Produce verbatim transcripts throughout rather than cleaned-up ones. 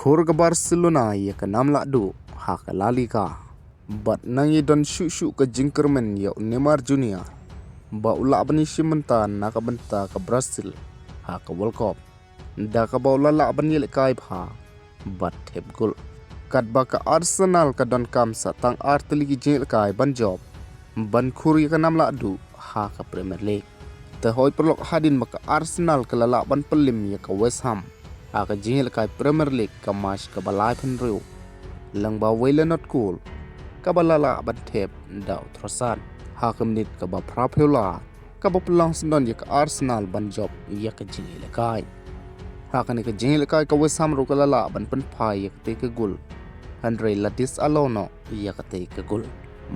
khur ka Barcelona ïa ka nam lahduh ha ka La Liga. Bad nang ïa don shuh shuh ka jingkyrmen ïa u Neymar Junior ba u lah ban ïashim bynta na ka bynta ka Brazil ha ka World Cup, da kaba u la lah ban ïalehkai bha bad thep gol. Katba ka Arsenal ka donkam sa tang ar tylli ki jingïalehkai ban jop ban khur ïa ka nam lahduh ha ka Premier League. Te hoi paralok, hadien ba ka Arsenal ka la lah ban pynlip ïa ka West Ham ha ka jingïalehkai Premier League ka March kaba laiphew hynriew, lyngba wei la not goal kaba la lah ban thep da u Trossard ha ka minit kaba phraphew lai, kaba pynlong syndon ïa ka Arsenal ban jop ïa ka jingïalehkai. Ha kane ka jingïalehkai ka West Ham ruh ka la lah ban pynphai ïa katei ka gol, hynrei la disallowed noh ïa katei ka gol.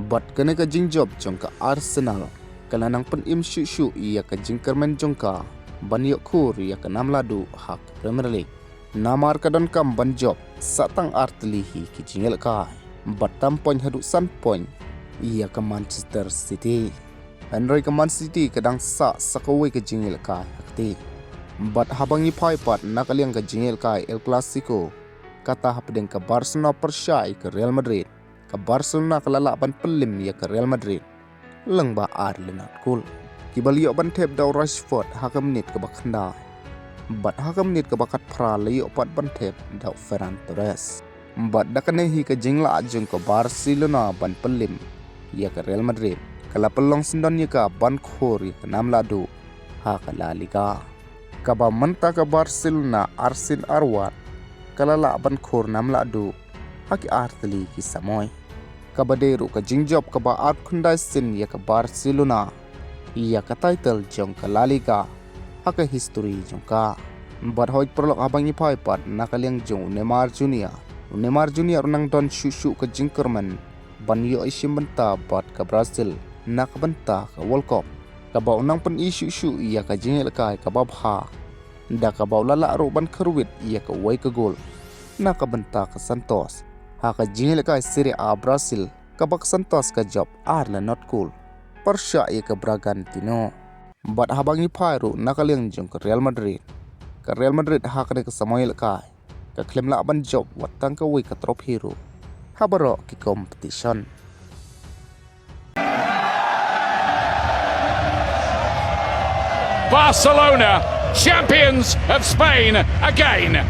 Bad kane ka jingjop jong ka Arsenal ka la nang pynim shuh shuh ïa ka jingkyrmen jong ka ban ïoh khur ïa ka nam lahduh ha ka Premier League. Namar ka donkam ban jop sa tang ar tylli hi ki jingïalehkai bad tam point haduh san point ïa ka Manchester City. Hynrei ka Man City ka dang sah sa kawei ka jingïalehkai ha kti. Bad haba ngi phai pat na ka liang ka jingïalehkai El Clasico, kata hapdeng ka Barcelona pyrshah ïa ka Real Madrid, ka Barcelona ka la lah ban pynlip ïa ka Real Madrid lyngba ar la not goal, kiba la ïoh ban thep da u Rashford ha ka minit kaba khyndai. Bad ha ka minit kaba khatphra la ïoh pat ban thep da u Ferran Torres. Bad da kane hi ka jinglah jong ka Barcelona ban pynlip ïa ka Real Madrid ka la pynlong syndon ïa ka ban khur ïa ka nam lahduh ha ka La Liga. Kaba mynta ka Barcelona arsien arwat ka la lah ban khur nam lahduh ha ki ar tylli ki samoi. Kaba dei ruh ka jingjop kaba arphew khyndai sien ïa ka Barcelona ïa ka title jong ka La Liga ha ka history jong ka. Bad hoi paralok, haba ngi phai pat na ka liang jong u Neymar Junior, u Neymar Junior u nang don shuh shuh ka jingkyrmen ban ïoh ïashim bynta bad ka Brazil na ka bynta ka World Cup, kaba u nang pyni shuh shuh ïa ka jingïalehkai kaba bha, da kaba u la lah ruh ban kyrwit ïa kawei ka gol na ka bynta ka Santos ha ka jingïalehkai Serie A Brazil, kaba ka Santos ka jop ar la not goal pyrshah ïa ka Bragantino. Bad haba ngi phai ruh na ka liang jong ka Real Madrid, ka Real Madrid ha kane ka samoi ïalehkai ka khlem lah ban jop wat tang kawei ka trophy ruh ha baroh ki competition. Barcelona, champions of Spain again.